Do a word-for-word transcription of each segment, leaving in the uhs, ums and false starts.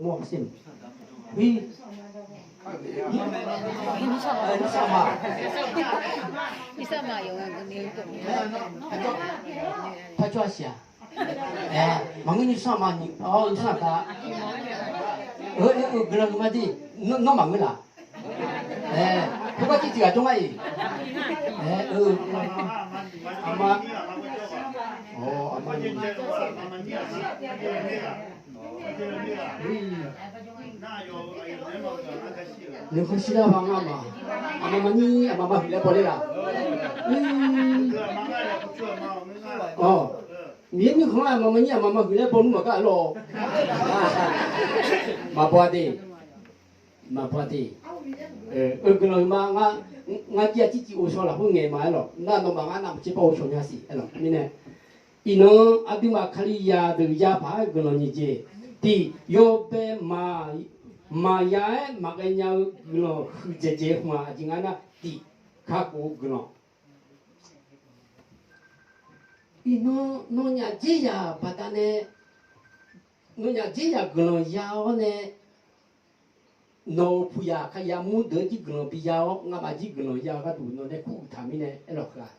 Ui. Ui. Ui, nuisar ma. Nuisar ma, yawqghaq ni. Par jawr-a siq-aq. Maqngeur nuisar ma ni, nuisar ta. Eu, eu, guiqlanq huiqma de, nawr maqngeur laf. Khoergar tiv tiq ghaq jawr ngar-iq. Aqma, aqma, nuikhanr shir lar ba ngar ma. Aqma maqnyir, aqma maqhuiq laer baw ler laf. Awq, Miqyaer mirkhanq-anr aqma maqnyir aqma maqhuiq laer baw nmr maqgar-a lawq. Maqbaw-a de. Maqbaw-a de. Eu, guiqlanq huiqma ngar, ngar jir-a tircif ghovshaw lafkhoer ngaeq ma-aer lawq. Nar nawmaf ngar navmaqtser par ghovshaw nya siq-aer lawq. Mirnae, iqnan aqduimaf Kalizaq deuq yapaq-aer guiqlanq nyiq jeq tiq yawbae maqya-aer maqghae nya-eu guiqlanq huiqdzaeq dzaeq-eu hmq-aq, aqjeq nga nar tiq kakhof-eu guiqlanq. Iqnan nawnyaf dzerzaq baqdanae, nawnyaf dzerzaq guiqlanq ya-awr nae, nawq-euq puqyaq Kalizaq mur deuq-anr jir guiqlanq bi ya-awr, ngamaf jir guiqlanq ya-eu gharduq nawq nae kur uqtaq mirnae aerlawq heu-aq.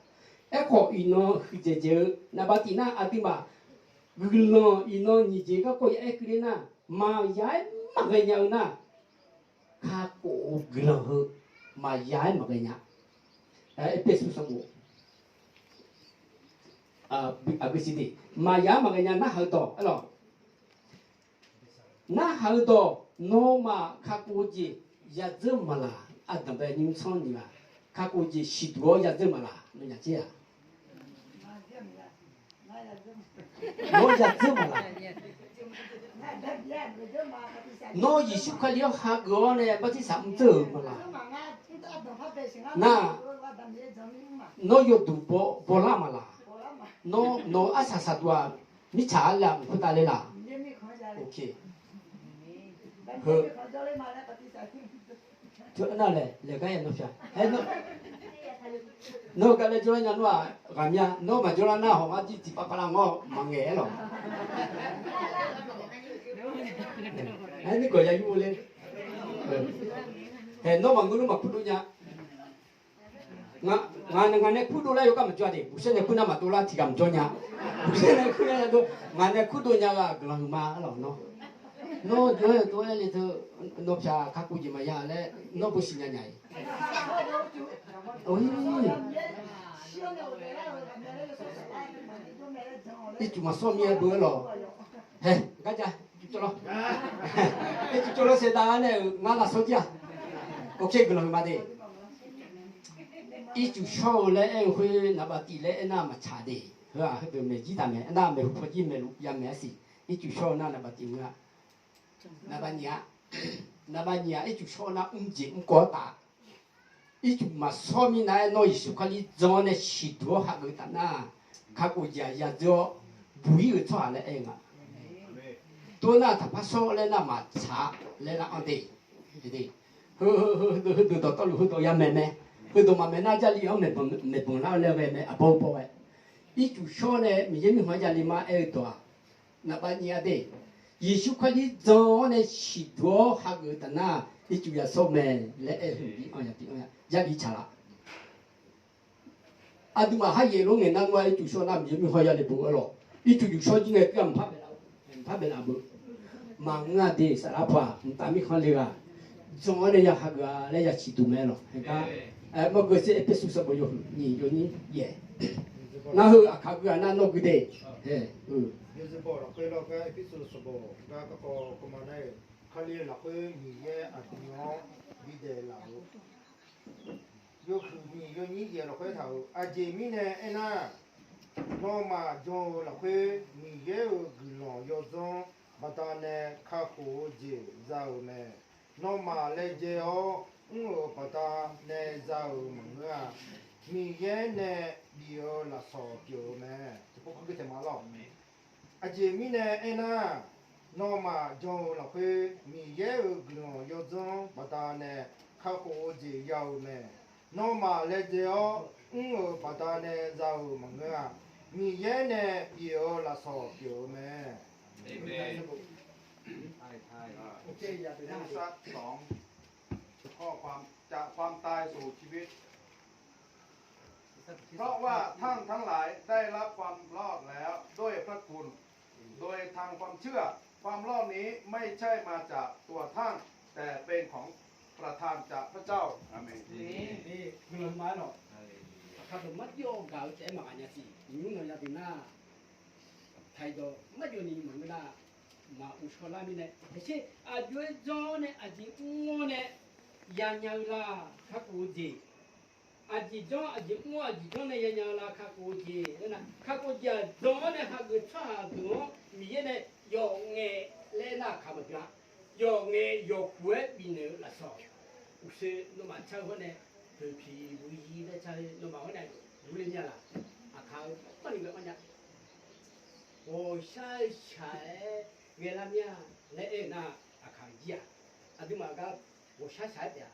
Aerkhawf, iqnan huiqdzaeq dzaeq-eu naqbav tif nar, aqduimaf guiqlanq iqnan nyiq jeq garkawv ya-aer keuvler nar, maqya-aer maqghae nya-eu nar, kakhof-eu guiqlanq heu maqya-aer maqghae nya. Erpersu sanqbof aqgeu siq de, maqya-aer maqghae nya narhaq-eu dawq aerlawq. Narhaq-eu dawq, nawmaf kakhof-eu jeq yadzeur maqlaq, aqdanqbae nymr tsanr nyiq ghaq, kakhof-eu jeq siqduq-awr yadzeur maqlaq, nawnyaf dzer-aq. Nawr yadzeur maqlaq. Nawr Yeqsur Kali-anr hageuf-awr nae bartirsaq mr dzeur-euq maqlaq. Nar, nawr yawduq bawlar maqlaq. Nawr, nawq-euq arsaq saqduq-aq, mirtsaq arlav mq khoertav ler laq. Heu, teu nar laeq laeq gar ya nawr pyaq. Nawr gavlae jawrlar nya nmr-aq ghaq mya. Nawr maqjawrlar nar hawq ngar jir tiqpav pavlav ngawr maqngaeq-aer lawq. Aer, nirgawq ya yur-eu ler. Haeq, nawr maqngeur nmr maqkurdov nya. Ngaq nae, ngaq nae kurdov lar yawkhav maqjawr-a de. Buqsaer nae kur nar maqdov lar tiqghaq maqjawr nya. Buqsaer nae kur nar yadov, ngaq nae kurdov nya-eu-aq guiqlanq huiqma aerlawq nawr. Nawr jawr-aer dov-aer le teu, nawr pyaq kakhof jeq maqya laer nawr beu siqnya nya-iq. Ircuf maqsawr mir-aer beu-aer lawq. Haeq, garja, ircuf cawv lawr. Ircuf cawv lawr saevdav-aer nae-euq ngar lavsawr jir-aq. Oke, guiqlanq huiqma de. Ircuf shawr-eu laer aer-eu khoer naqbav tif laer aernar maqtsaq de. Heu-aq heudeuq maeq jir taq maeq aernar maeqhu paw jir maeqluf ya maeq-aer siq. Ircuf shawr-eu nar naqbav tif ngeur-a. Naqbav nyiq-a, naqbav nyiq-aq ircuf shawr-eu nar mrjeq mrkawv-awr taf. Ircuf maqshawr minav-aer nawr Yeqsur Kali jan-awr nae siqduq-awr hageuf taf nar, kakhof jeq-aq yadzeur-awr buq-ir-euq tsawrhaq laer aer-eu nga. Tov nar taqpar shawr laer nar maqtsaq-a laer nar anr de. Heu, heudeuq dawqtawvluf heudawq ya maeq mae. Heudawq maqmaeq nar Jarlif-anr maeqbanq lar-eu laer ghae mae, aqbawr-eu bawr ghae. Ircuf shawr nae Miqyaer mirkhanq-anr yale ma aer-eu dawq-aq, naqbav nyiq-a de. Yeqsur Kali jan-awr nae siqduq-awr hageuf-eu taf nar, ircuf yashawr mae laer aer-eu bi anr ya bi anr ya Jarlif tsaqlaf. Aqduimaf kharyaef lof ngaeq nar nmr-a ircuf shawr nar Miqyaer mirkhanq-anr yale beu-aer lawq. Ircuf yuf shawr jir ngae keuv-a mqpar bae laf-eu, mqpar bae laf beu. Maqngeur-a de saflar paw-aq, mqtav mirkhanq le ghaq jan-awr nae ya hageuf-a laer ya siqduq mae lawq. Haeq gar, mawrgeu ser Erpersu sanqbof yawhuiq nyiq yawnyir yaef. Ngar heu aqkaq gui-aq nar nawr gui de. Haeq, Beelzebul lafkhoer lawr gar Erpersu sanqbof gar garkawv kawv ma nar-eu, Kali-eu lafkhoer Miqyaer aqdui-anr bidaef laf-euq yawhuiq nyiq yawnyir yaef lafkhoer taq-euq, aqjeq mirnae aernar, nawmaf jan-eu lafkhoer Miqyaer-euq guiqlanq yawdzanr baqdanae kakhof-eu jeq za-euq mae. Nawmaf laejae-awr mr-euq baqdanae za-euq maqngeur-a. Miqyaer nae bif-eu lafsawq pyeuf-eu mae. Tiqpov khargui taeq ma lawr. Aqjeq mirnae aernar, nawmaf jan-eu lafkhoer Miqyaer-euq guiqlanq yawdzanr baqdanae kakhof-eu jeq ya-eu mae. Nawmaf laejae-awr mr-euq baqdanae za-euq maqngeur-a. Miqyaer nae bif-eu lafsawq pyeuf-eu mae. Aqmeq. เอเฟซัส สอง ข้อความ จากความตายสู่ชีวิต เพราะว่าท่านทั้งหลายได้รับความรอดแล้วด้วยพระคุณ โดยทางความเชื่อ ความรอดนี้ไม่ใช่มาจากตัวท่าน แต่เป็นของประทานจากพระเจ้า อาเมน Guiqlanq ma-aer lawq. Aqkar dawq marjawv gaq-eu taef-aer maqghaq nya siq. Nymr nan ya dui nar, taqdawq marjawv ni maqngeur nar, maq uqshawr lar mirnae, aqsher aqjox-aer janr-awr nae aqjeq mr-awr nae yanya-eu la, kakhof-eu jeq. Aqjeq janr, aqjeq mr-awr aqjeq janr nae yanya-eu la, kakhof-eu jeq. Aernar, kakhof jeq-aq, jan-awr nae hageuf tsawrhaq deuq-anr Miqyaer nae yawf ngae laer aernar, aqkaq maqbyan-a. Yawf ngae yawqpuq-aer bifnaeq-eu lafsawq. Uqshoe nawmaf car-eu hawr nae, poeqpiq buqzir laer car-eu nawmaf hawr nae, durler mir-a laq. Aqkaq-eu marni ghae mar nya. Ghawqshar-eu shaq-aer ghae lar mir-a laer aer-eu nar, aqkaq-eu jir-aq, aqduimaf gar ghawqshar shaq-aer taef-a.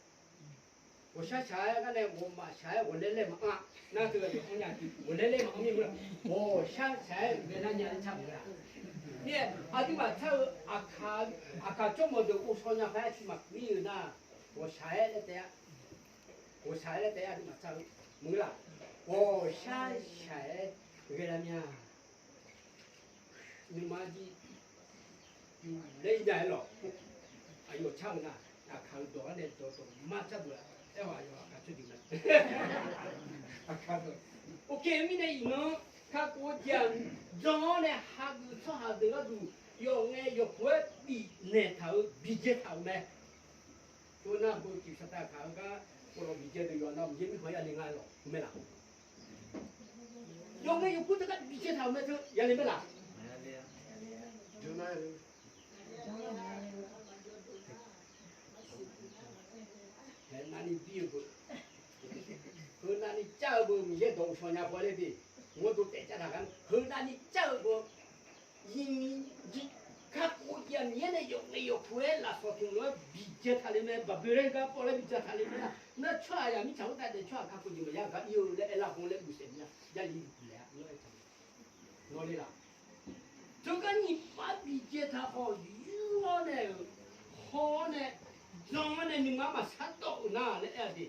Ghawqshar shaq-aer gar nae ghawqmaf shaq-aer ghawqlaer laer maqanr-a. Nar teughaq yawqanr nya, ghawqlaer laer maqanr mir-a. Ghawqshar shaq-aer ghae lar nya laer car maqngeur-a. Mirnae aqduimaf car-eu aqkaq tsawrmawq deuq ghovshaw nya par-aer tiq maqkuir-eu nar, ghawqshaq-aer laer taef-a. Ghawqshaq-aer laer taef-a, aqduimaf car-eu maqngeur laq. Ghawqshar shaq-aer ghae lar mir-a. Nuima jir yuf laer ir nya-aer lawq. Aqyawf car-eu nar, aqkaq-eu dawq-anr nae dawqdawq mar car deuq-a. Aer-awq, aqyawf aqkaq tsawrjeuq ma. Aqkaq dawq. Oke, mirnae iqnan kakhof-eu jeq-aq, jan-awr nae hageuf tsawrhaq deuq gharduq yawf ngae yawqpuq-aer bifnaeq taq-eu, bijae taq-euq mae. Tov nar, beu tiq saqtaq kaq-eu gar, pawqlawq bijae deuq yawqha-anr Miqyaer mirkhanq yale nga lawq, heu mae laq? Yawf ngae yawqpuq teugar bijae taq-euq mae teu yale mae laq? Heunav ni bir-eu beu, heunav ni car-eu beu, Miqyaer dawq uqshawq nya baw ler de. Ngawr dov taef car taq gar, heunav ni car-eu beu, kakhof jeq-aq, Miqyaer nae yawf ngae yawqpuq-aer lafsawq tmq lof-aer bijae taq le mae. Baqboe laer gar pawv laer bijae taq le mae nar, nar tsawrhaq yaq mirtsaq khoertav daef tsawrhaq kakhof jeq maqya gar ir-eu laer aerlar-eu laer bufsaef nya. Jarlif bifnaeq-a, nawr aer taq-a. Nawr le laq? Teugar nyiq par bijae taq khawf, yur-awr nae-euq haw-awr nae, jan-awr nae nuima maqshar dawv-euq nar laer aer-a de.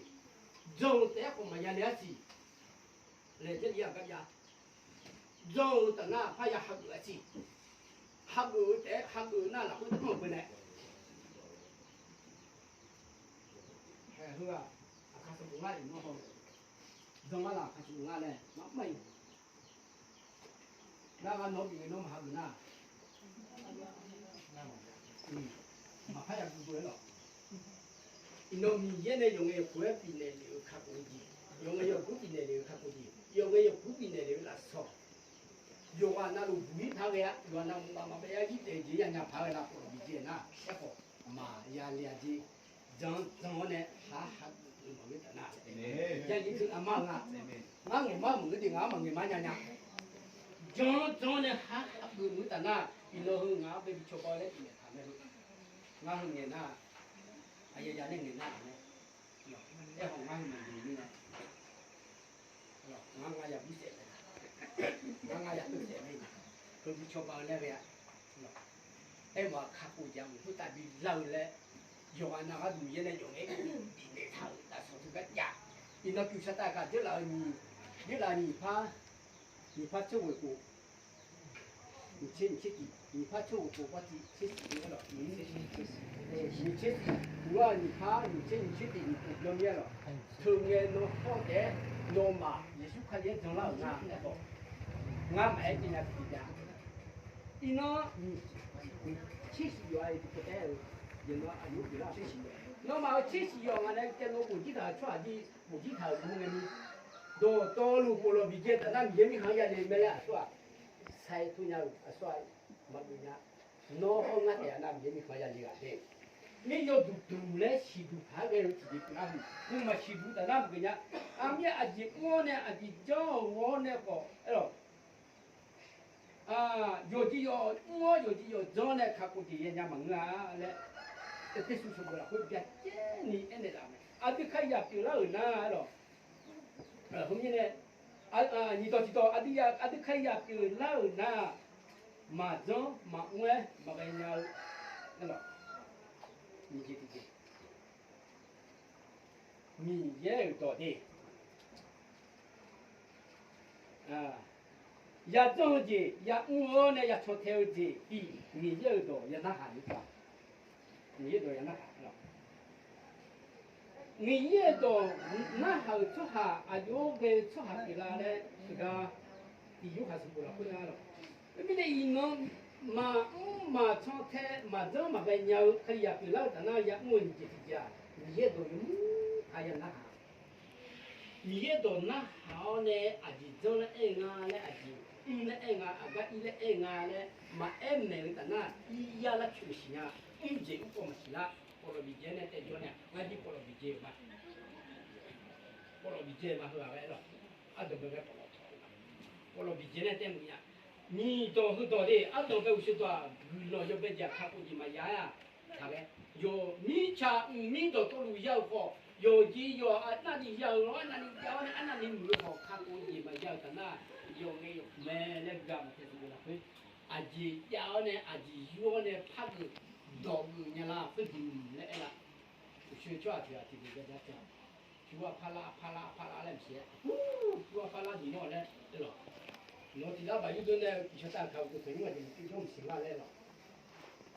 Jan-euq taef-aer khawf maqya le-ar siq. Laejae-ir-aq gar jav. Jan-euq taf nar parya hageuf-a siq. Hageuf-eu taef-aer hageuf-eu nar lafkhoer tmr-euq beunae. Heu-aq, aqkaq sanqbof ngar iqnan haw-eu, jan ngar laf aqkaq sanqbof ngar laer maqmr-iq. Nar ngar nawq-anr bif ngae nawr maqhageuf nar, maqpar ya gui beu-aer lawq. Iqnan Miqyaer nae yawf ngae yawqpuq-aer bifnaeq lef-eu kakhof-eu jeq, yawf ngae yawqpuq bifnaeq lef-eu kakhof jeq, yawf ngae yawqpuq bifnaeq lef-eu lafsawq, yawqghaq navluf buq-ir paq ghae-a, yawqghaq navluf mqmaq maqbae-aer yir daef jeq yanya paq ghae lafkhof bifjeq nar, aerkhawf maqya le-a jeq. Jan-anr jan-awr nae ha hageuf-eu maqngeur taf nar, Jarlif teu aqma-eu nga. Ngar ngaeqmar maqngeur de, ngaq-anr maqngaeq mar nya nya. Jan-anr jan-awr nae ha hageuf maqngeur taf nar, iqnan heu ngaq-anr bae bi cawba laer bifnaeq taq mae. Ngar heu ngaeq nar, aqyawf ya nae ngaeq nar-aq mae. Aerkhawf ngar heu maqngaeq mirnae, ngar ngar ya bur saef mae. Ngar ngar ya teu saef mae. Heu bi cawba-eu laer ghae-a. Aermawf-aq kakhof jeq-aq mq khoertav bi lar-eu laer, yawqghaq nav gharduq Miqyaer nae yawf ngae bifnaeq taq-euq lafsawq teugar jav. Iqnan pyuq saqtaq kaq dzeurlaf-eu nyiq, dzeurlaf nyiq par, nyiq par tser ghoeq khof, nyiq tser nyiq tser tiq, nyiq par tser ghoeq khof par tiq tser siq-aer lawq. Nyiq tser tiq, uqlar nyiq par nyiq tser nyiq tser tiq nyiq khof byan mir-aer lawq. Teungae nan hawr taef-aer nawmaf Yeqsur Kali-aer janlar-euq nga aerkhawf, ngar maqaer jav nya tiqjeq jav. Iqnan tser siq yawf-a, tiqkawv taef-aer-eu, nawmaf-euq tser siq yawf ngaq nae caev nan bof jir taq-euq tsawrhaq jir bof jir taq-euq dur ngae ni, dawqtawvluf pov lawq biqjaev taf nar Miqyaer mirkhanq-anr yale mae laer aqsur-aq, saer tur nya-euq aqsur-aq, maqgeuf nya. Nawr hawr ngar taef-a nar Miqyaer mirkhanq-anr yale ghaq de. Mir yawduq duq laer siqduq paq-aer ghae-eu tiqjeq pyeuf lar huiq. Nuima siqduq taf nar maqgeuf nya. Aqmir aqjeq mr-awr nae aqjeq janr-awr nae khawf aer-awq. Yawqjeq yawq mr-awr yawqjeq yawq janr-awr nae kakhof jeq yanya maqngeur-a laer, Erpersu sanqbof lafkhoer byacaevni aernaeq laf-euq mae. Aqdui kalizaq pyeuflar-euq nar aer lawq. Heu mirnae, nyiqdawq tiqdawq aqdui kalizaq pyeuflar-euq nar, maqjanr maqmr-aer maqghae nya-eu aer lawq. Miqyaer-euq dawq de. Yadzanr-eu jeq, yamr-eu-awr nae yacan tae-eu jeq-iq, Miqyaer-euq dawq ya narhaq-eu taq. Miqyaer dawq ya narhaq-a. Miqyaer-euq dawq narhaq-euq tsawrhaq aqjox-aer ghae-eu tsawrhaq pyeuflar laer teugar tiq yorhaq sanqbof lafkhoer nar lawq. Khoermirnae iqnan maqmr maqcan tae maqdzanr maqghae nya-eu Kalizaq pyeuflar-eu taf nar yamr-eu nyiq jeq tiqjeq-aq, Miqyaer dawq yawmuiq-aer ya narhaq. Miqyaer dawq narhaq-awr nae aqjeq dzanr laer aer-eu nga laer, aqjeq mr laer aer-eu nga, aqgar ir laer aer-eu nga laer maqaer maeq-eu taf nar, ir yar lar coeq siq nya. Mr jeq mr khawf maqsiq lar. Pawqlawq bifjae nae taev jawr nae ngar jir pawqlawq bifjae-euq ma. Pawqlawq bifjae ma heu-aq ghae lawq. Ardanq bae ghae pawqlawq tawq-eu ma. Pawqlawq bifjae nae taev muiq nya. Nyiq dawq heu dawq de, ardanq bae uqshoe dawq-aq, guiqlanq yawbae jeq-aq kakhof jeq maqya-a. Taqghae, yawq mirtsaq mqmir dawqtawvluf ya-euq khawf, yawqjeq yawq arnavni ya-euq lawr, arnavni jav-awr nae arnavni muiq-eu khawf kakhof jeq maqya-euq taf nar, yawf ngae yawf mae laer ghaq maqtaeq taq-eu lafkhoer, aqjeq jav-awr nae aqjeq yur-awr nae pargeuf dawqgeuf nya lar khoerjeq laer aer-a. Uqshoe tsawrhaq tiq ghaq tiqdeuq jav jar tae-aq, pyur-a parlar parlar parlar laer maqsiq-aer, pyur-a parlar jeq nawr laer aer lawq. Nawq tiq lar baq yurdov nae-eu tiqshawr tav kaq-euq dov tanqnymr aqjeq maqpyeuf jawr maqsiq nga laer aer lawq.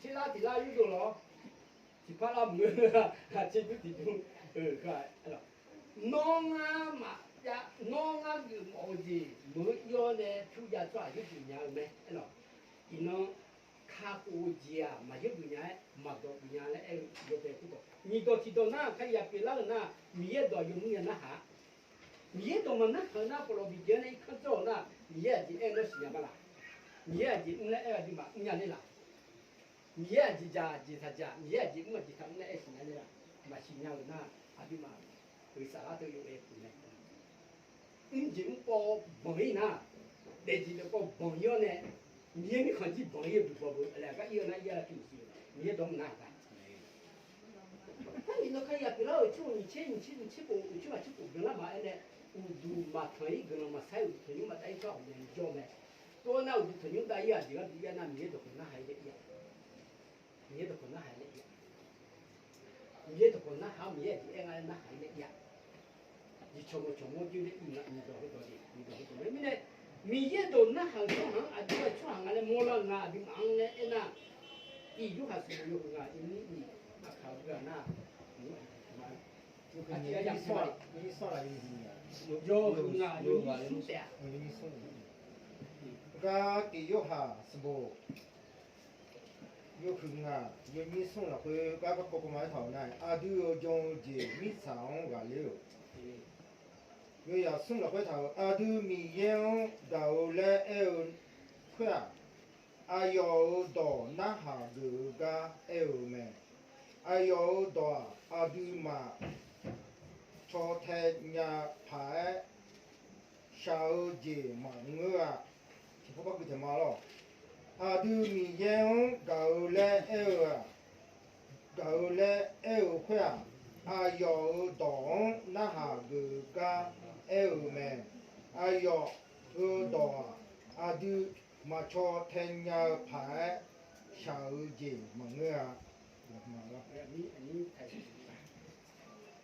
Tser lar tiq lar yurdov lawr, tiqpar lar muiq-eu, tser dur tiq dur-eu aer lawq. Nawr ngar maqjav, nawr ngar geufmawf-eu jeq meuq-eu ir-awr nae pyur jav tsawrhaq yaerbof nya-eu mae aer lawq. Iqnan kakhof-eu jeq-aq maqyaer geuf nya-aer maqdawq geuf nya laer aer-eu yawbae kur dawq. Nyiq dawq tiq dawq nar Kalizaq pyeuflar-euq nar Miqyaer dawq yawmuiq ya narhaq-a. Miqyaer dawq maqnarhaq-eu nar pawqlawq bifjae-awr nae irkanr dzawr-euq nar Miqyaer aqjeq aer-eu nawr siqnya ma laq? Miqyaer aqjeq mr laer aer-eu aqduimaf mrnya ler laq? Miqyaer aqjeq dzaq jeq taq dzaq, Miqyaer aqjeq mr aqjeq taq mr laer aer siqnya ler laq? Maqsiqnya-euq nar aqduimaf-euq saflar teu yawf-aer puq mae. Mr jeq mr pov banq-ir nar, daefjeq daefpov banq-ir-awr nae, Miqyaer mirkhanq jir banq-ir-eu buq bawq beu aqlaeq gar ir-eu nar ir-a laer Miqyaer dawq maqnar-aq ga. Taqnyiq nan Kalizaq pyeuflar-euq tsawrhaq nyiq tser nyiq tser nyiq tser khof uqtser maq tser khof guiqlanq lar maqaer nae, uqduq maqtanq-ir guiqlanq maqsar-ir uqduq tanqnymr maqdav-ir tsawrhaq ghawqmya jawr mae. Tov-aer nar uqduq tanqnymr dav-ir-aq jeq gharduq ir-a nar Miqyaer dawqkawq narhaq-ir laer ir-a. Miqyaer dawqkawq narhaq-ir laer ir-a. Miqyaer dawqkawq narhaq-awr Miqyaer aqjeq aer nga laer narhaq-ir laer ir-a. Jeqcawq mawqcawq mawr joer laer ir nga. Nyiq dawq heudawq jeq, nyiq dawq heudawq laer mirnae, Miqyaer dawq narhaq-euq tsawrhaq-anr aqdui-aq tsawrhaq nga laer mawrlar-eu nga aqduimaf-anr laer aernar, tiq Yorhaq sanqbof yawhuiq ngaq yawnyir nyiq, aqkaq-eu ghaq nar, yawhuiq ngaq yawnyir smr taef-a. Gar tiq Yorhaq sanqbof yawhuiq ngaq yawnyir smr lafkhoer gar garkawv kawv ma aertaq-euq nar, aqdui-euq jan-eu jeq mirtsaq-anr ghaqler-euq. Yawzaq smr lafkhoer taq-euq, aqdui Miqyaer-anr gaq-eu laer aer-eu khoer-aq, aqyawf-euq dawq narhaq geuf-eu gar aer-eu mae. Aqyawf-euq dawq-aq, aqduimaf caw tae nya paq-aer shaq-eu jeq maqngeur-a. Tiqpov par gui taeq ma lawr. Aqdui Miqyaer-anr gaq-eu laer aer-eu-aq, gaq-eu laer aer-eu khoer-aq, aqyawf-euq dawq-anr narhaq geuf-eu gar aer-eu mae. Aqyawf-euq dawq-aq, aqdui maqcaw tae nya-eu paq-aer shaq-eu jeq maqngeur-a.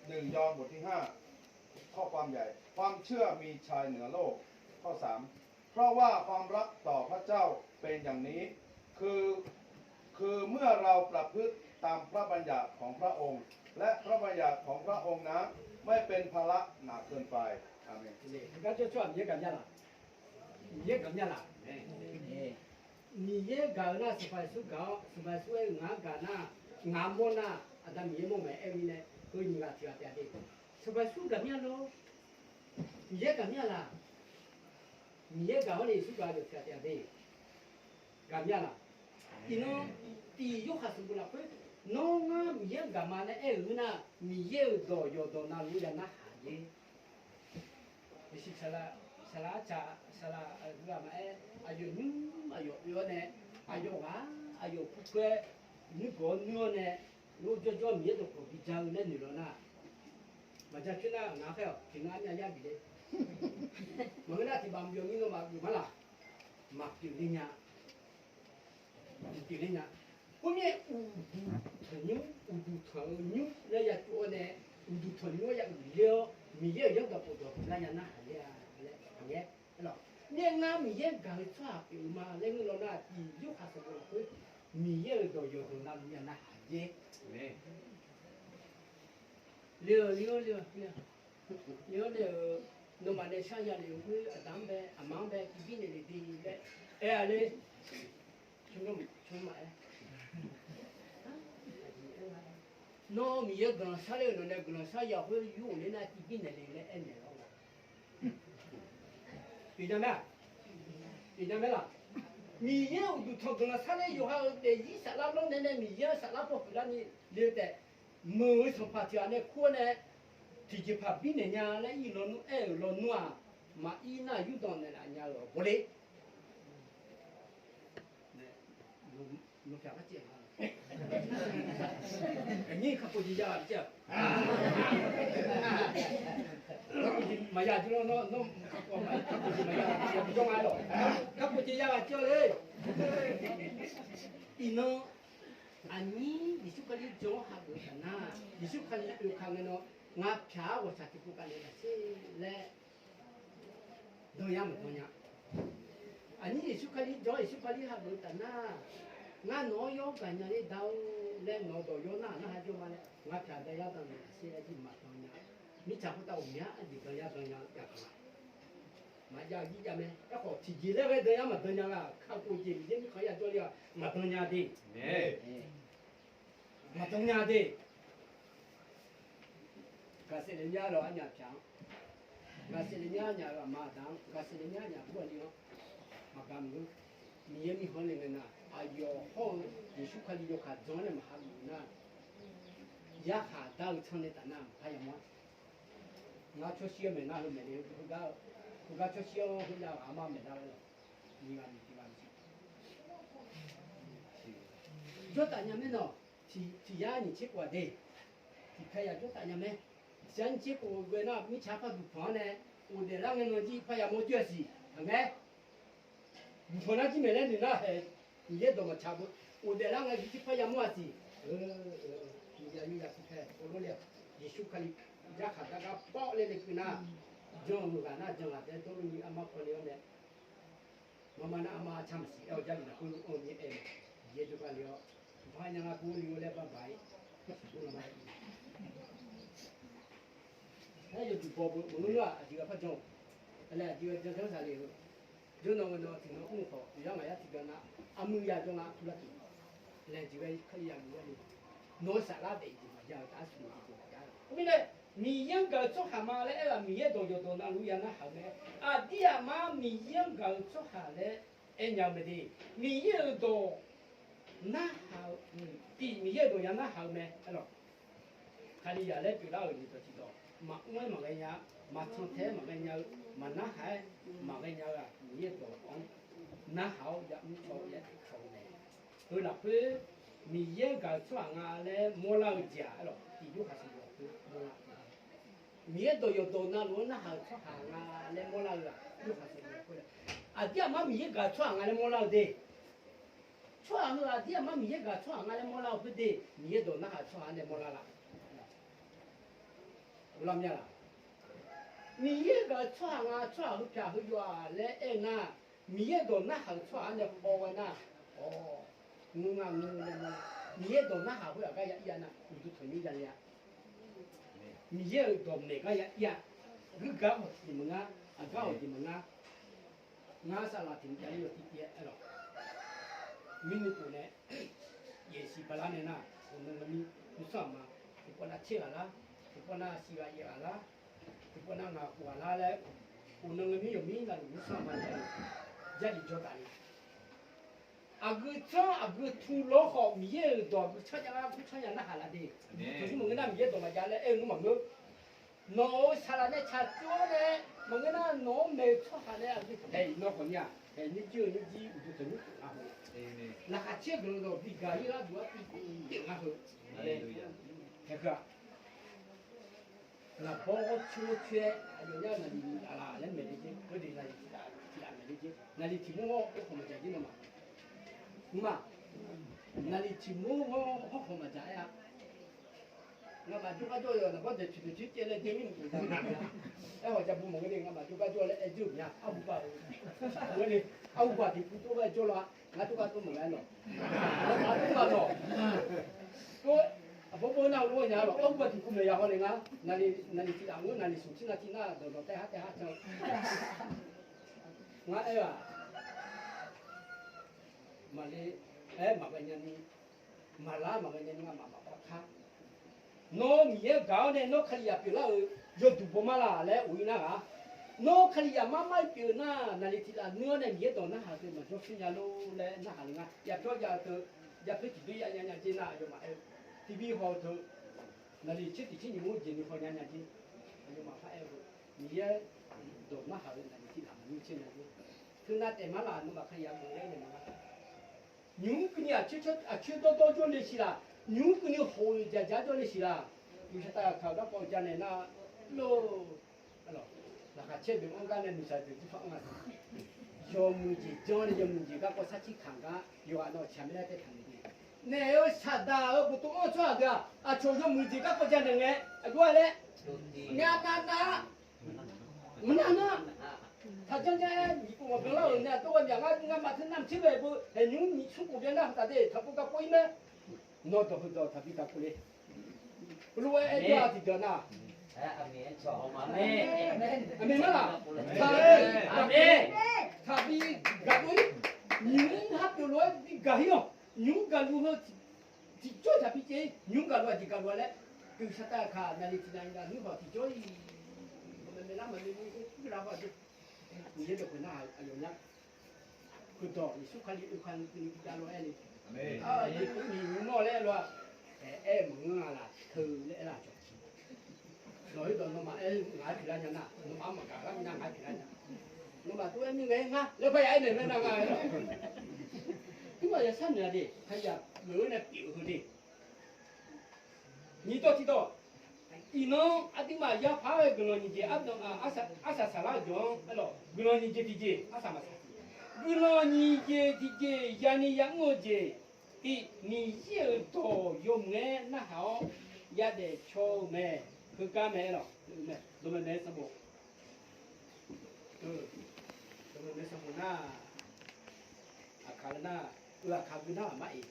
หนึ่งยอห์นบทที่ห้า ข้อความใหญ่ ความเชื่อมีชัยเหนือโลก ข้อสาม เพราะว่าความรักต่อพระเจ้าเป็นอย่างนี้ คือ คือเมื่อเราประพฤติตามพระบัญญัติของพระองค์ และพระบัญญัติของพระองค์นั้นไม่เป็นภาระหนักเกินไป อาเมน Miqyaer gaq mya laf? Miqyaer gaq mya laf? Miqyaer gaq-eu nar Sanqpaq Yeqsur gaq-awr, Sanqpaq Yeqsur aer-eu ngaq-anr gaq nar, ngaq-anr mawr nar, Aqda Miqyaer mawr mae aer-eu mirnae, heu nyiq ghaq tiq ghaq taef-a de. Sanqpaq Yeqsur gaq mya lor? Miqyaer gaq mya laf? Miqyaer gaq-awr nae Yeqsur gaq-eu tiq ghaq taef-a de. Gaq mya laf? Iqnan tiq Yorhaq sanqbof lafkhoer, nawr ngar Miqyaer-anr gaq ma laer aer-euq nar, Miqyaer-euq dawq yawqdawq navluf ya narhaq jer. Saqlaq, saqlaq arcaq, saqlaq aqgeu ghaq maqaer, aqyawf nymr aqyawf oe-awr nae, aqyawf ghaq aqyawf kur kur-aer, nuirgawq-awr nuir-awr nae, lor jawrjawr Miqyaer dawqkawq bi ja-eu laer noeq law nar, maqja coer nar ngaq-anr khaer-awq, tiq ngar myav yar bif le. Maqngeur nar tiq baf maqbyawq ni nawmaf geuf ma laf? Maqpyeuf le nya. Maqpyeuf le nya. Khoermirnae uqduq tanqnymr, uqduq tanq-eu nymr laer ya tsov-awr nae, uqduq tanqnymr-anr ya uiqler-awr, Miqyaer-euq zanrdawq khofdawq huiqlar nya narhaq ler-a laer aqghae-aer lawq. Nae ngar Miqyaer gaq-eu tsawrhaq pyeuf-eu ma laer ngeur law nar, tiq Yorhaq sanqbof lafkhoer Miqyaer-euq dawq yawqdawq navluf ya narhaq jaer. Le-eu le-awr le-eu le-awr le-euq, nawmaf nae shar ya lef-eu khoer aqda-anr bae aqma-anr bae tiqbir naeq le de laer aer-a le. Nawr Miqyaer guiqlanq sharler-euq nawq nae guiqlanq shar ya khoer yur-euq ler nar tiqbir naeq le laer aernaeq lawr-a. Iqnan mae-aq, iqnan mae laq? Miqyaer uqduq tanq guiqlanq sharler yawqha-euq daefzir saflar lawrnaeq nae Miqyaer-anr saflar paw huiqlarni le-eu taef, meuq-eu sanqpaq tiq ghaq nae kur-awr nae tiqjeqpaq birnaeq nya laer ir lawnmr aer-euq lawnmr-aq, maqir nar yurdanq naeqlaf nya-euq awq bawle. Aqnyir kakhof jeq ya-aq. Maqya jir lawr, nawr kakhof jeq maqya, ya bijawr nga lawq. Kakhof jeq ya ghaq jir-awr le. Iqnan aqnyir Yeqsur Kali jan-awr hageuf-eu taf nar, Yeqsur Kali oeka ngae nan, ngaq pyaq-awr ghawqshaq tiqpov kavnaeq lafsher laer dan yar maqdan nya. Aqnyir Yeqsur Kali jan-awr Yeqsur Kali hageuf-eu taf nar, ngar nawq-anr yawr gaqnya ler da-or laer nawq-eu dawq yawr nar narhaq jawr ma laer ngaq pyaq da yar dan naeq lafsher laer jir maqdan nya. Mirtsaq khoertav ghawqmya aqjeq dan yar dan nya jav-a. Maqjav-eu jir jav mae. Aerkhawf tiqjeq laer ghae dan yar maqdan nya-aq, kakhof jeq Miqyaer mirkhanq-anr yajawr ler-aq maqdan nya de. Maqdan nya de. Gaqsaef le nya-eu arnyaf pyaq-anr, gaqsaef le nya-eu arnyaf-euq aqma aqda-anr, gaqsaef le nya-eu arnyaf aqbur aqli-anr maqgaq maqngeur. Miqyaer mirkhanq-anr nae ngae nar, aqyawf hawr-eu Yeqsur Kali yawkaq jan-anr nae maqhageuf nar, yarkhaq dar-eu tsanr nae taf nar maqpar yamawr-a. Ngar tsawrshir-eu maeqnar heu maeqle-eu heugar, heugar tsawrshir-anr khoerjav ghaq armar maeqlar-aer lawq. Nyiq ghaq nyiq tiq ghaq nyiq jawr taf nya maer nawq. Tiq yar nyiq tser khof-aq de. Tiqpae yaq jawr taf nya mae. Tiq yar nyiq tser khof ghae nar mirtsaq par duq panq-anr nae ghofdaef lar ngae nan jir par yamawr jir-a siq. Aqmaer, duq panq nar jir maeq laer noeq nar haeq, Miqyaer dawq maqtsaq beu. Ghofdaef lar ngae jir par yamawr-a siq. Yar yar tiqpae lor le-aq, Yeqsur Kali yarkhaq dar gar pawr laer le keuv nar, jan-euq ghaq nar jan ghaq taef-aer dawrluf ni armar pawle-awr nae, mama nar armar car maqsiq aer-awr Jarlif lafkhoer anr-eu mir aer mae. Miqyaer jawrgar le-awr, bar nya ngar gurni-awr laer bar baq-ir. Aer yawduq baw beu maqngeur nar-aq aqjeq ghae par jan-awq. Aqlae aqjeq ghae jan janr saqle-eu, jawrnan ngae nan tiqnan mr-eu khawf yawqyar maqyar tiqbyan nar, armuiq ya jawr nga turlar tiq. Laeq jeq ghae kar ya maqya ni, nawr saflar daef-iq jeq maqya-eu taf-aer smq-eu jeq maqya-a. Khoermirnae, Miqyaer-anr gaq-eu tsawrhaq ma laer aer-aq, Miqyaer dawq yawqdawq navluf ya narhaq-eu mae. Aqdir aqmar Miqyaer-anr gaq-eu tsawrhaq laer aernya-eu mae de. Miqyaer-euq dawq narhaq-eu, tiv Miqyaer-euq dawq ya narhaq-eu mae. Aerlawq, Kalizaq laer pyeuflar-euq jeq dawq tiqdawq maqmr-aer maqghae nya-a, maqtanq tae-aer maqghae nya-eu, maqnarhaq-aer maqghae nya-eu-aq, Miqyaer-euq dawq-anr narhaq-awr yamr caw-eu ya tiqkawv-eu mae. Heu lafkhoer Miqyaer-anr gaq-eu tsawrhaq nga laer mawrlar-eu jeq-aq, aerlawq, tiq Yorhaq sanqbof lafkhoer mawrlar-eu Miqyaer dawq yawqdawq navluf-anr narhaq-euq tsawrhaq nga laer mawrlar-eu-aq, Yorhaq sanqbof lafkhoer-a. Aqdir aqmar Miqyaer gaq-eu tsawrhaq nga laer mawrlar-eu de. Tsawrhaq heu aqdir aqmar Miqyaer gaq-eu tsawrhaq nga laer mawrlar-eu khoer de, Miqyaer dawq narhaq-eu tsawrhaq-anr nae mawrlar la. Uvlanr mya laq? Miqyaer gaq-eu tsawrhaq nga, tsawrhaq heu pyaq heu yawf-aq laer aer-eu nar, Miqyaer dawq narhaq-euq tsawrhaq-anr nae haw ghae nar, awq, ngeur nga ngeur nae nar, Miqyaer dawq narhaq khoer aqgar ya ir-a nar, uqduq tanqnymr ya le-a. Miqyaer-euq dawqmaeq gar ya ir-a. Guirgaq-anr hawq tiq maqngar, aqgar hawq tiq maqngar. Ngar saqlaq tiq maqjav-ir yawtiv tiv-aer aerlawq. Mirnuiv khof nae yaefsiq bala nae nar, uqnan ngamir nuisar aqma, tiqpawf nav tser ghaq lar, tiqpawf nav siq ghaq yaef ghaq lar, tiqpawf nav ngaq khof ghaq lar laer, uqnan ngamir yawqmir navluf nuisar aqma Jarlif jawr taf ni. Aqgeu tsanr aqgeu tu lawr khawf Miqyaer-euq dawq aqgeu tsanr jav gar kur tsanr jav narhaq laf de. Taqzir maqngeur nar Miqyaer dawq maqjav laer aer-eu nmr maqngeur. Nawq-euq saqlaq nae tsaqtsov-awr nae maqngeur nar nawq-anr maeq-eu tsawrhaq nae aqgeu taeq-iq nan khawf ni-aq, taeq nymrjir-eu nymrjir uqduq tanqnymr khof nar haw. Laqkhaq caer-eu guiqlanq dawq bi gaq-ir gharduq artiv pyeuf nga heu. Taeq heu-aq, lafbawr ghawr coer ghawr coer-aer aqyawf nar naqliq laf laf laer maeq le jer. Khoerdeuq naqliq tiq laf tiq laf maeq le jer. Naqliq tiq mur ghawr hawrkhawq maqdzaq jer nawmaf. Mqmaq, naqliq tiq mur ghawr hawrkhawq maqdzaq aer-a. Ngamaf jawrgar jawr-eu naqbawr deuq tiq deuq tiq caev laer jawr mir mq daq-a. Aer-awq jabu maqngeur ni, ngamaf jawrgar jawr laer aer jir-euq mya arhuba-eu. Maqngeur ni, arhuba tiq pu tov-aer jawr la-a. Ngar tov-aer tov maqnga-aer lawq. Ngar tov maqnga lawq. Aqbawr bawr nar-eu lor nya lawq. Arhuba tiq pu maeq ya haw nae ngar naqliq tiq laf ngeur naqliq smq tir nar tir nar dawqdawq taev har taev har can-eu. Ngar aer-aq, maqle, aer maqghae nya ni, maqlar maqghae nya ni ngamaf maqpar kar. Nawr Miqyaer gaq-awr nae nawr Kalizaq pyeuflar-euq yawduq baw mar la laer of-ir nar ghaq. Nawr Kalizaq mar mar-ir pyeuf-eu nar, naqliq tiq laf nuir-awr nae Miqyaer dawq narhaq deuq maqjawr shir nya lor laer narhaq le nga. Yapyawr jav-eu teu, japyawr tiqdoer ya nya nya jer nar aqyawfmaf aer-eu, tiqbi haw-eu teu, naqliq tser tiq tser nyiq mur jeq ni haw nya nya jer. Aqyawfmaf par aer-eu, Miqyaer dawq narhaq-euq naqliq tiq laf maqnuir tser nya jer. Teunav taef mar laf nawmaf Kalizaq geuf laer naeq ma. Nymq mr keuvni aqcoer dawrdawr jawrle siq laq. Nymq mr keuvni hawq-eu jaqjaq jawrle siq laq. Guiqsha tav ghaqkaq-eu garkawv janaeq nar lor. Laqkhaq caer deuq-anr gar nae nuisaq deuq jirpar-anr-a. Yawmuiq jeq janr nae yawmuiq jeq garkawv sarkir kaq gar yawqghaq nawq tsaq mir laer taev taq naeq de. Naeq-eu saqdaq-eu boftov-anr tsawrhaq deuq-aq, aqcawq yawmuiq jeq garkawv janaeq ngae, aqjox-a laer, ngar nar nar, maqnar nar. Taqjanr janr-aer nyiq khof maqbyan lar-euq nae aqdawr ghae myaq ngar ngamaf teu navmaqtser bae beu haeqnymr nyiq smr khof byan nar taq de taqpov gapov-ir mae. Nawr dawq heudawq taqbi taqpov le. Lof-aer aer jawr-a tiqdeuq nar. Aqmeq mar laq. Taqbi gaq dov-ir. Nymq mr har pyeuf lof-aer bi gaq-ir-awq. Nymq mr gaqluf heu tiqjawr taqbi caev-ir. Nymq mr gaqluf aqjeq gaqluf-a laer, guiqsha tav ghaqkaq naqliq tiq naqliq naqnuir hawq tiqjawr-ir. Maqmaeq lar maqmaeq ni lar-a. Miqyaer dawqkhof narhaq aqyawf nya. Heudawq Yeqsur Kali oeka ni keuvni bi jav lof-aer le. Aqjeq keuvni nymr nawr laer aer lof-a. Aer-eu maqngeur-a laf teu laer aer lar cawq. Dawq-ir dawq nawmaf aer ngaq-aer pyeuflar nya nar, nawmaf-anr maqgaq lar nar ngaq-aer pyeuflar nya. Nawmaf tov-aer mir ngae ngar laer par ya aer naeq laer nar nga-aer lawq. Tmr maq yashar noeq-a de, Kalizaq geuf-eu nae pyeuf-eu heu de. Nyiq dawq tiq dawq. Iqnan aqduimaf yapaq-aer ghae guiqlanq nyiq jeq ardanq arsaq saqlar-eu jeq-anr aer lawq. Guiqlanq nyiq jeq tiqjeq arsaq maqsaq. Guiqlanq nyiq jeq tiqjeq yani yamr-eu jeq, iq Miqyaer-euq dawq yawmuiq-aer narhaq-awr yadaef caw-eu mae. Heugar mae aer lawq. Dawqmaeq maeq-eu sanqbof. Dawqmaeq maeq-eu sanqbof nar, aqkaq-eu nar, eu aqkaq gui nar aqmar-iq.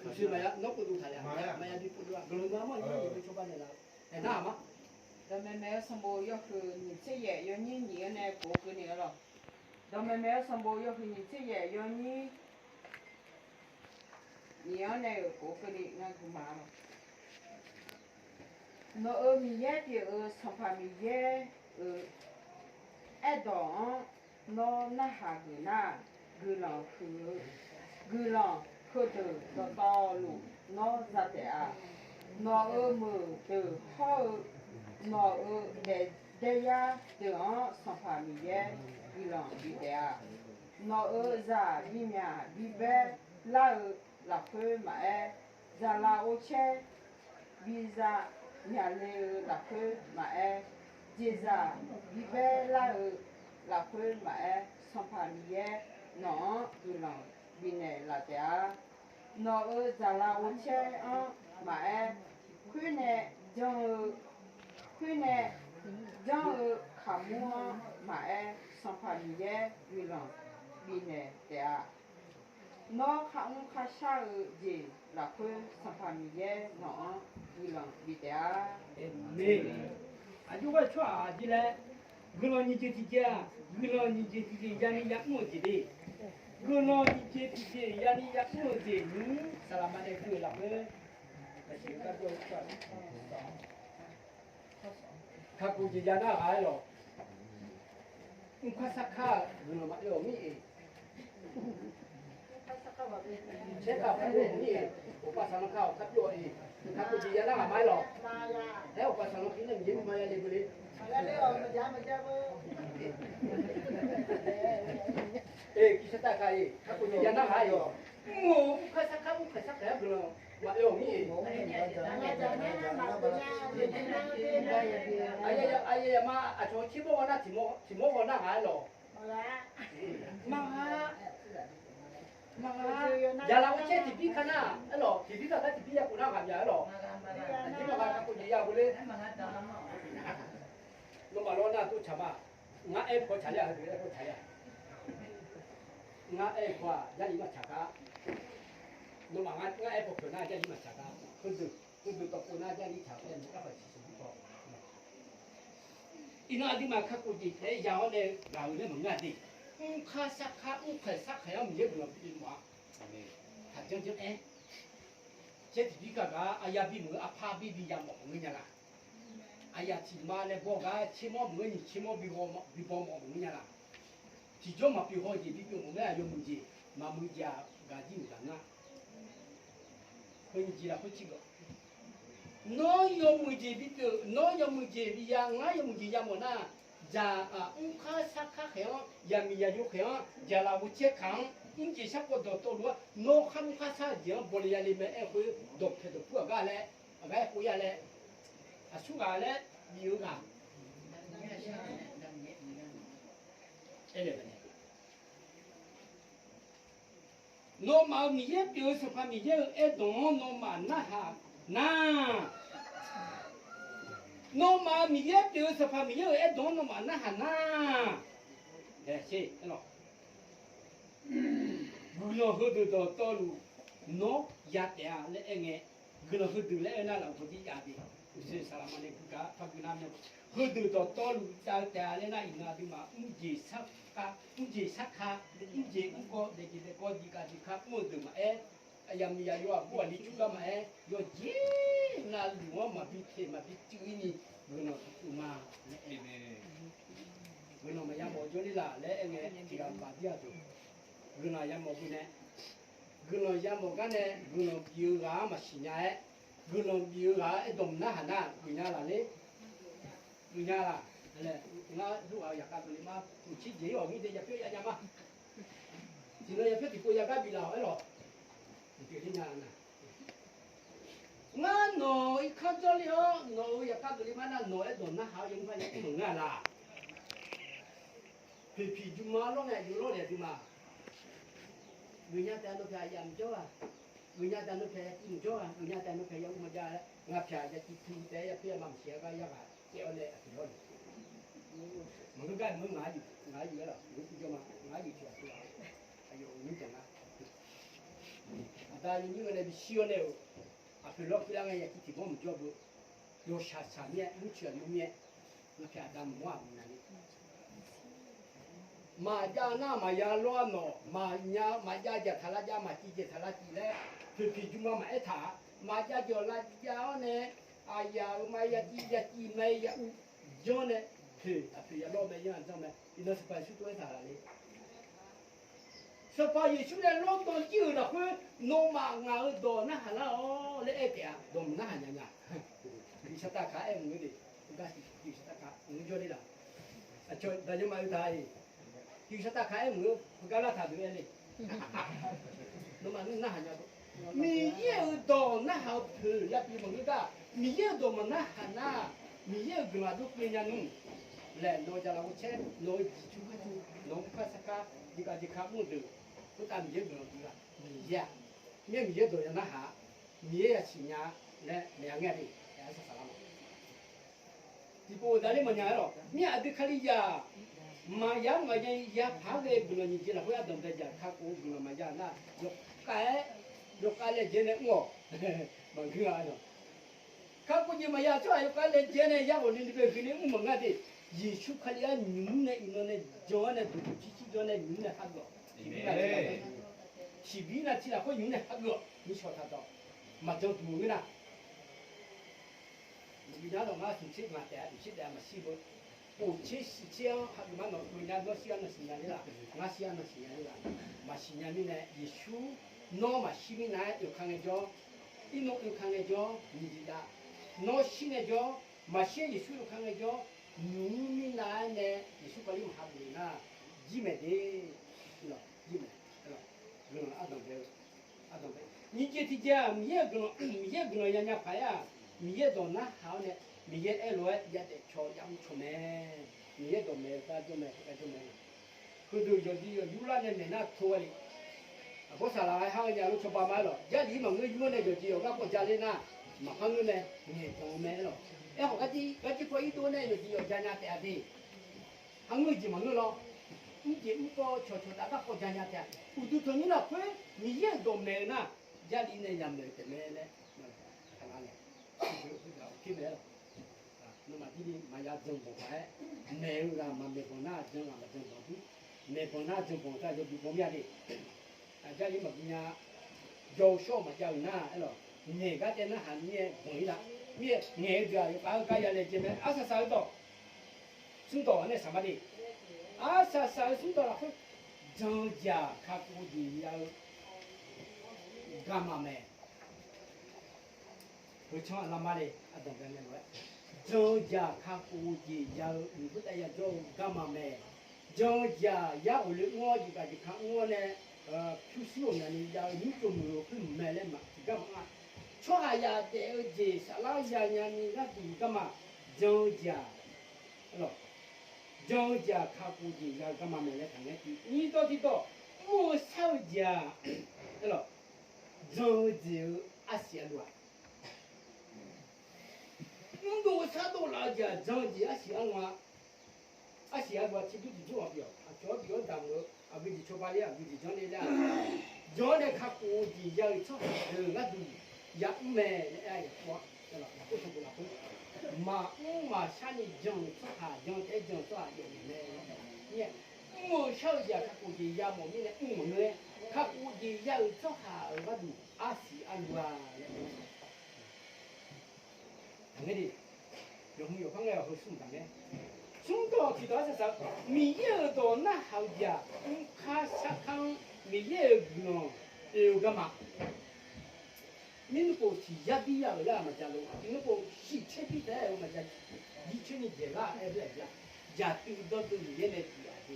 Uqshoe maqya nawr pov duv taq le-a, maqya bi pov duv-a guiqlanq ma mawr-iq cawba naeqlaf-eu aernar aqmar. Dawqmaeq maeq-eu sanqbof yawhuiq nyiq tser yaef yawnyir nyiq-anr nae pov keuvni-eu lawq. Dawqmaeq maeq-eu sanqbof yawhuiq nyiq tser yaef yawnyir nyiq-anr nae-euq pov keuvni ngar gui ma lawq. Nawq-euq Miqyaer pyeuf-eu Sanqpaq Miqyaer-euq aerdawq-anr nawr narhaq geuf nar, guiqlanq huiq-eu guiqlanq heudeuq dawqtawvluf nawr za taef-a. Nawq-euq meuq deuq hawr-eu nawq-euq daef daeyar deuq-anr Sanqpaq Miqyaer guiqlanq bif taef-a. Nawq-euq zaq bimyaq bibaer lar-eu lafkhoer maqaer, zaqlaq ghovcaer biza myaqle-eu lafkhoer maqaer, jeqzaq bibaer lar-eu lafkhoer maqaer, Sanqpaq Miqyaer nawq-anr guiqlanq bifnaeq laf taef-a. Nawq-euq zaqlaq ghovcaer-anr maqaer, khoernae janr-eu, khoernae janr-eu kaqmur-anr maqaer, Sanqpaq Miqyaer guiqlanq bifnaeq taef-a. Nawr kharmr kharshar-eu jeq lafkhoer Sanqpaq Miqyaer nawq-anr guiqlanq bif taef-a. Aqjox ghae tsawrhaq aqjeq laer, guiqlanq nyiq jeq tiqjeq-aq, guiqlanq nyiq jeq tiqjeq yani yamr-euq jeq de. Guiqlanq nyiq jeq tiqjeq yani yamr-euq jeq nymr saqlaq ma nae gui-euq lafkhoer, kakhof jeq ya nar ghaq-aer lawq. Mrkar sarkar-eu guiqlanq maqbyav-awq mir-iq. Caerkaq parbyov-awq mir-iq. Oqpav saqlanq kaq-awq parbyov-awq-iq. Kakhof jeq ya nar ghaq ma-aer lawq. Aer oqpav saqlanq pi nae Miqyaer nuima yale beu le. Eq, guiqsha tav kaq-iq, kakhof jeq ya nar ghaq-iq-awq. Mr-euq mrkar sarkar mrkaq sarkaq-aer guiqlanq maqbyav-awq mir-iq. Aqyawfmaf aqcawq-eu tser mawr haw nar tiq mawr haw nar ghaq-aer lawq. Maqgha. Maqgha. Zaqlaq ghovcaer tiqbir ka nar aer lawq, tiqbir ka gar tiqbir ya khof nar ghaq mya aer lawq. Aqjeq ma Nawmaf lawr nar tov tsaq ma. Ngar aer paw tsaqler-aq, heudeuq aer paw tsaqler-aq. Ngar aer paw-aq, Jarlif maqtsaq gar. Nawmaf ngar aer paw peuq nar Jarlif maqtsaq gar. Heudeuq, heudeuq tawqpov nar Jarlif tsaq-eu aer-eu garpaq ciqsiq bur paw. Iqnan aqduimaf kakhof jeq taef-aer ya-awr nae ghaq-euq laer maqngeur-a de. Mrkar sarkar mrkhaeq sarkhaeq-anr Miqyaer guiqlanq bif mawf-a. Taqjanr janr-aer. Caer tiqbir gaq gaq-a, aqyawf bimeuq-eu aqpar bir bi yamawf maqngeur nya laq. Aqyawf tiqma nae baw gar tsermawr maqngeur, nyiq tsermawr bi baw mawf maqngeur nya laq. Tiqjawr maqpyeuf haw jeq bi pyeuf mawf mae. Aqyawf muiq jeq maqmuiq jeq-aq, gaqjir mq gaq nga. Heunyiq jeq lafkhoer ciq gaq. Nawr yawmuiq jeq bipyeuf, nawr yawmuiq jeq bi ya, ngar yawmuiq jeq yamawf nar, dzaq-aq mrkar sarkar khaeq-anr, yaqmiq yaqyo khaeq-anr, jaqlaf ghovcaer kaq-anr, mrjeq sarkawv dawqtawvluf-anr, nawr khar mrkar sar-eu jeq-anr bawle yale mae. Aer-eu khoer dawqpaeq dawqpur aqgar laer, aqgar aer khof ya laer, aqsur ghaq laer bif-eu ghaq. Nawmaf-euq Miqyaer pyeuf-eu Sanqpaq Miqyaer-euq aerdawq-anr nawmaf narhaq nar, nawmaf-euq Miqyaer pyeuf-eu Sanqpaq Miqyaer-euq aerdawq-anr nawmaf narhaq nar, guiqlanq heudeuq dawqtawvluf nawr ya taef-a laer aer ngae, guiqlanq heudeuq laer aer nar lafkhoer jir jav de. Uqshoe saqlaqma nae guiqgaq par guiqlanq mya. Heudeuq dawqtawvluf jav-eu taef-a laer nar, iqnan aqduimaf mrjeq sarkar, mrjeq sarkar, mrjeq mrkawv daefjeq daefkawv jeqgaq jeqkar mr-eu deuq maqaer, aqyawf miqyaq yawqghaq bur ghaq li cur gar maqaer, yawqjeq navluf-anr maqbi teq maqbi cuiv-ir ni guiqlanq taqtsuif ma laer aer. Guiqlanq maqya mawf jawrler laf laer aer ngae, tiqghaq baqdir-aq deuq guiqlanq yamawf beu nae, guiqlanq yamawf gar nae guiqlanq bif-eu ghaq-anr maqsiq nya-aer, guiqlanq bif-eu ghaq-anr aerdawq maqnarhaq nar geufnya laf ler. Geufnya laf. Ngar dur ghaq-eu yaqkhav deuq le ma, uqcir jeq-ir awq ngir de yapyawr yanya ma. Tiqnan yapyawr tiqpov yagar biflaf-awq aerlawq. Ngar nawq-euq irkanr jawrler-awr nawq-euq yaqkhav deuq le ma nar, nawq aerdawq narhaq-awr yawmuiq par ya mr-euq ngar laf. Poeqpiq jmrma lawr ngae aqjox lawr le aqduimaf. Geufnya taef-a nawr paeq aqyaf maqjawr-aq, geufnya taef-a nawr paeq yaciv maqjawr-aq, geufnya taef-a nawr paeq ya ur maqjav laer, ngaq pyaq yaciv pu taef-aer yapyawr yamaf maqsiq-a gar yarghaq caev-awr nae aqpoeq lawr le. Maqngeur gar maqngeur ngaq-anr yuf, ngaq-anr yuf-aer laf, ngeur pu jawr ma, ngaq-anr yuf tiq ghaq tov-a, aqyawf-euq nymr jaq nga. Aqda yawnyir-eu nae bishir-awr nae-euq aqpoeq lawr pirlar ngae yaciv tiq bawr maqjawr beu. Yawshaq shaq mir-aer, mrcoeq aqyawf mir-aer, ngaq pyaq aqda maqmawr-aq maqnaq ni. Maqjav nar maqya lawr-a nawq, maqnya maqjav jaq taq lavjav, maqciv jaq taq lavciv laer poeqpiq jmrma maqaer taq-a. Maqjav jawq lavjav-awr nae, aqyaf-euq ma yaciv yaciv ma ya uv janr nae, poeq aqpoeq ya lawr mae yanr-aq janr mae. Iqnan Sanqpaq Yeqsur tov-aer taq laf le. Sanqpaq Yeqsur nae lawrdan jir-euq lafkhoer nawmaf ngaq-euq dawq narhaq lar-awr laer aer taef-a. Dawq maqnarhaq nya nya. Tiqshaq taq kaq-aer mq-eu de. Tiqshaq taq kaq mq-eu jawrle laf. Aqcawq daqyan maqoe taq-iq. Tiqshaq taq kaq-aer mq-eu heugar lar taq deuq-aer le. Nawmaf narhaq nya. Miqyaer-euq dawq narhaq-eu poeq yabi maqngeur gar, Miqyaer-euq dawq maqnarhaq nar, Miqyaer-euq guiqlanq dov keuvle nya nmr laer nawq-eu jaqlaf ghovcaer, nawq-eu jeqcur gharcur, nawq-eu mrkar sarkar, jeqgaq jeqka mr-eu deuq, khoertav Miqyaer guiqlanq bi ghaq Miqyaer-aq, mir-aer Miqyaer dawq ya narhaq-a, Miqyaer yasiq nya laer maqya ngaer de. Arsaq saqlaq ma. Tiqpov-eu daqler maqnya-aer lawq. Mir-aq aqdui Kalizaq maqya maqya yapaq-aer ghae-eu guiqlanq nyiq jeq lafkhoer ardanq bae jaq kakhof-eu guiqlanq maqya nar, yawkhav-aer, yawkhav laejae nae mr-awq. Maqngeur-a. Kakhof jeq maqya tsawrhaq yawkhav laejae nae ya ghawq ni ni bae gui ni mr maqngeur de. Yeqsur Kali-anr nymq-mr nae iqnan nae jan-awr nae duqduq circir jan nae nymq-mr nae hageuf-awq. Tiqbir navtiq lafkhoer nymq-mr nae hageuf-awq. Nishawq taqdawq maqjan duq-eu ngeur nar, Maqbi nar nawq ngar smq tser ngaq taef-a, smq tser taef-a maqshir beu. Of tser shif tser-anr hageuf mar nawq geuf nya nawr shir-anr naqsiq nya ler laf, ngar shir-anr naqsiq nya ler laf. Maqsiq nya mirnae Yeqsur nawr maqshir mirnae-aer oeka ngaejawr, irnmr oeka ngaejawr nyiq jeq jav. Nawr shir ngaejawr, maqshir Yeqsur oeka ngaejawr, nymq-mr mirnae-aer nae Yeqsur Kali maqha geuf nar, jir maeq de. Jir maeq, guiqlanq ardanq bae-eu Nyiq jeq tiq jeq-aq, Miqyaer-euq guiqlanq, Miqyaer-euq guiqlanq yanya paq-aer-aq, Miqyaer dawq narhaq-awr nae, Miqyaer aerlof-aer yadaef caw yamr caw mae. Miqyaer dawq maeq-eu gar jawr mae, gar jawr mae. Heudeuq yawqjeq yawq yurlar nae maeq nar tov-a le. Aqbawr saqlaq-aer har-eu nya lof cawba ma-aer lawq. Jarlif maqngeur yur-anr nae yawqjeq yawq gar kawv ja ler nar, maqpar ngeur mae, ngaeqdan-eu mae-aer lawq. Aerkhawf, garjir paw irdov nae yawqjeq yawqja nya taef-a de. Aqngeur jeq maqngeur lawr. Mrjeq mrkawv cawqcawq taf garkawv ja nya taef-a. Uqduq tanqnymr lafkhoer Miqyaer-euq dawq maeq-eu nar, Jarlif nae yamaeq-eu taef mae laer, aqgaf, nawmaf dirni maqya jan banq paq-aer, maeq-eu ghaq maqmaeq banq nar jan ghaq maqjan banq dur. Maeq banq nar jan banq gar yawbi baw mir-a de. Aqjar-ir maqbi nya, jawr-eu shawr-eu maqjav-euq nar aerlawq, ngaeq gar taev narhaq mir-aer banq-ir la. Mir-aer ngaeq-eu deuq-aq yawkhav-eu gar ya laejae mae. Arsaq saq-eu dawq, smrdawq nae saqma de. Arsaq saq-eu smrdawq lafkhoer, jan-eu jeq-aq kakhof-eu jeq ya-eu garma mae. Heucanr aqlama le, ardanq bae nae lof-aer, jan-eu jeq-aq kakhof-eu jeq ya-eu uqkhoertav yajawr-eu garma mae. Jan-eu jeq-aq yar ghofle mr-awr jeqgaq jeqka mr-awr nae, pyurshuir ghawqmyani jav-eu nymrcov muiq-eu khoer mq mae laer maq tiqgar maqanr-a. Tsawrhaq yadaef-eu jeq saflar yanya ni gharduq garma. Jan-eu jeq-aq, jan-eu jeq-aq kakhof-eu jeq ya-eu garma mae laer taqngaer tiq nyirdawr tiqdawr, mr-eu shar-eu jeq-aq, jan-eu jeq-eu arsiq arlu-aq, mrdov shardov laf-eu jeq-aq jan-eu jeq arsiq arlu-a. Arsiq arlu-aq tiqdur tiqjawr ghaq pyeuf-awq. Aqcawq-anr bif-awr damq-eu aqgeu jeq cawba ler aqgeu jeq janr ler laer-aq, jan-awr nae kakhof-eu jeq ya-euq tsawrhaq deuq gharduq yamr mae laer aer-a. Yaqkov-anr, lafkhoer, maqmr maqshar ni jan-euq tsawrhaq, jan taef-aer jan-euq tsawrhaq yawf naeq mae. Mr-eu shar-eu jeq-aq kakhof jeq yamawf mirnae mr maqngeur-aer, kakhof jeq ya-euq tsawrhaq-euq gharduq arsiq arlu-a laer aer-a. Taqngaer de, yawqhmq yawqpar ngae-awq heu smr taqngaer. Smrdawq tiqdawq-aer saqsaq-eu, Miqyaer-euq dawq narhaq-eu jeq-aq, mrkar sarkar-anr Miqyaer-euq guiqlanq oe-eu garma. Mirnmr khof tiq yar bir ya-euq laer-aq maqjaq lof, mirnmr khof shiq caer bir taef-aer-eu maqjaq, jircoer ni dzaeqlar-aer laer-a. Jaqtuiv dawrtuiv Miqyaer nae tiq ghaq de.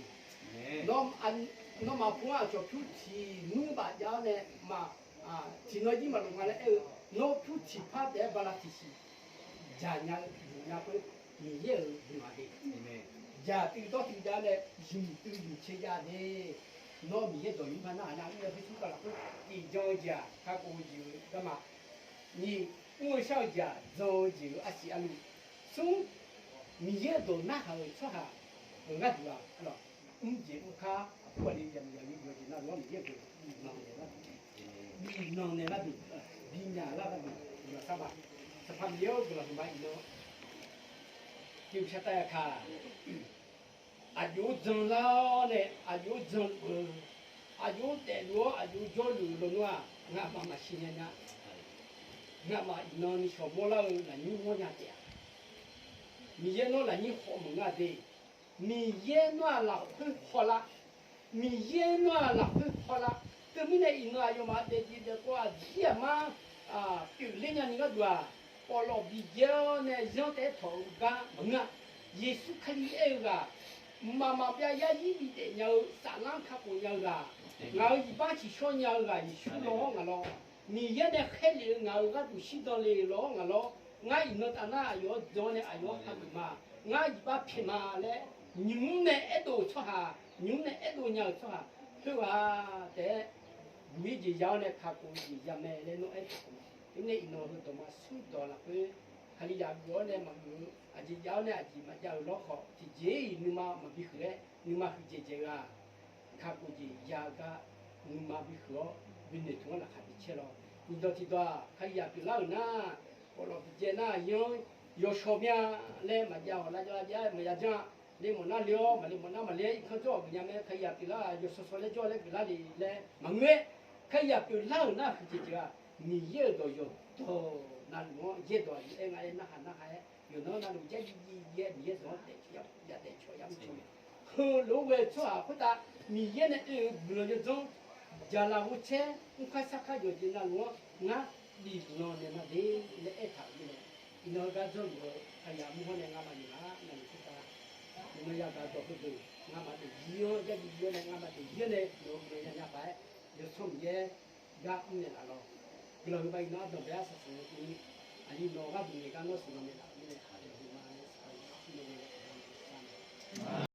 Nawmaf pu-anr aqcawq pyur tiq nmr baf jav-awr nae maq, tiqnan jir maqlof nga laer aer-eu, nawr pyur tiqpar taef-aer bala tiqsiq jaq nya-eu buq nya khoer Miqyaer-euq guiqlanq de. Jaqtuiv dawrtuiv jav-awr nae zmqtuiv zmqcaer jav de. Nawr Miqyaer dawq yur ma nar-aq nar, mr-eu pyur smr taq lafkhoer tiqjan-eu jeq-aq kakhof-eu jeq-eu garma. Nyiq, mr-eu shar-eu jeq-aq jan-eu jeq-eu arsiq arlu. Smr, Miqyaer-euq dawq narhaq-euq tsawrhaq-euq gharduq-aq, mrjeq mrkar aqbur aqli yamq yamq yawjeq navluf-anr Miqyaer-euq dawq bifnan naeq lar, bifnan naeq lar, bimyaq lar gharduq guiqlanq sar ma. Sanqpaq Miqyaer-or, guiqlanq huiqma iqnan pyeuf shar tav ya kaq. Aqjox-aer janlar-awr nae aqjox-aer janluf-eu, aqjox-aer daefluf-awr aqjox-aer jawrluf-eu lawnmr-aq, ngamaf maqsiq nya nya. Ngamaf iqnan ni shawqmawr lar-eu lafnyir mawrnya taef-a. Miqyaer nawr lafnyir khawf meuq nga de. Miqyaer nawr-aq lafkhoer hawlar. Miqyaer nawr-aq lafkhoer hawlar. Teumirnae iqnan aqyawfmaf daefjeq daefkawv aqdir aqmar pyeufler nyani gharduq-aq, pawflawf bijae-awr nae zanr taef-aer tawq-eu gar maqngeur-a. Yeqsur Kali aer-eu ghaq, mqmaq maqbyav yarzir bidaef nya-eu saflar kakhof nya-eu ghaq, ngaq-euq iqbax ciqshawr nya-eu ghaq Yeqsur lawr ngaq lawr. Miqyaer nae khaerlef-eu ngaq-euq gharduq shirdan le-euq lawr ngaq lawr. Ngar iqnan taf nar aqyawf-anr jan-awr nae aqyawf-anr hageuf ma. Ngar iqbax pyaeq ma laer nymq mr nae aerdov-euq tsawrhaq, nymq mr nae aerdov nya-euq tsawrhaq khoerghaq taef-aer guq-ir jeq ya-awr nae kakhof-eu jeq ya mae laer nawr aertaq-euq ma. Teumirnae iqnan heudawq ma smrdawq lafkhoer Kalizaq geuf-awr nae maqgeuf-eu, aqjeq jav-awr nae aqjeq maqjav-euq lawrkhawf, tiqjeq-iq nuima maqbi huiq-aer nuima huiqdzaeq dzaeq-eu-aq, kakhof jeq ya-eu gar nuima bihuiq-awr binoeq tmq-anr laqkhaq bicaer lawr. Nyiqdawq tiqdawq-aq, Kalizaq pyeuflar-euq nar, pawflawf bijae nar yanr, yawshawr mya laer maqjav-awq, lavjawv lavjav-aer maqya janr-a. Le mawf nar le-awr, maqle mawf nar maqle-aer irkanr jawr-awq geuf nya mae. Kalizaq pyeuflar-euq yawshawr shawr laer jawr laer geuflar le laer maqngeur-aer, Kalizaq pyeuflar-euq nar huiqdzaeq dzaeq-aq, Miqyaer-euq dawq yawqdawq navluf-anr yaerdawq aqyawf aer nga aer narhaq narhaq-aer, yawqnan navluf jav jiv jiv-aer Miqyaer dawq-anr daef ya daef cawq yamr cawq mae. Heulof-aer ghae-eu tsawrhaq khoertav Miqyaer nae oe-euq guiqlanq yawdzanr, jaqlaf ghovcaer mrkar sarkar yawqjeq navluf-anr ngar bif guiqlanq naeq ma de laer aertaq-euq mirnae, iqnan heugar janrluf-eu aqyawf mur hawr nae ngamaf noeq laf-ar navluf khoertav, iqnan yagaq dawq heudeuq ngamaf daefzir-anr jar jiv jiv-awr nae ngamaf daefzir-anr nae nawq-euq guiqlanq yanya paq-aer, Yawsanr Miqyaer gar mrnaeq laf lawr. Guiqlanq huiqma iqnan ardanq bae-aer saqsaq-eu ni, aqyuif nawq gharduq ngaeq gar nawr siqnan naeq laf-euq mirnae, aqyawf huiqma nae saqsaq-eu shir nae nae aqyawf-anr nae sar nae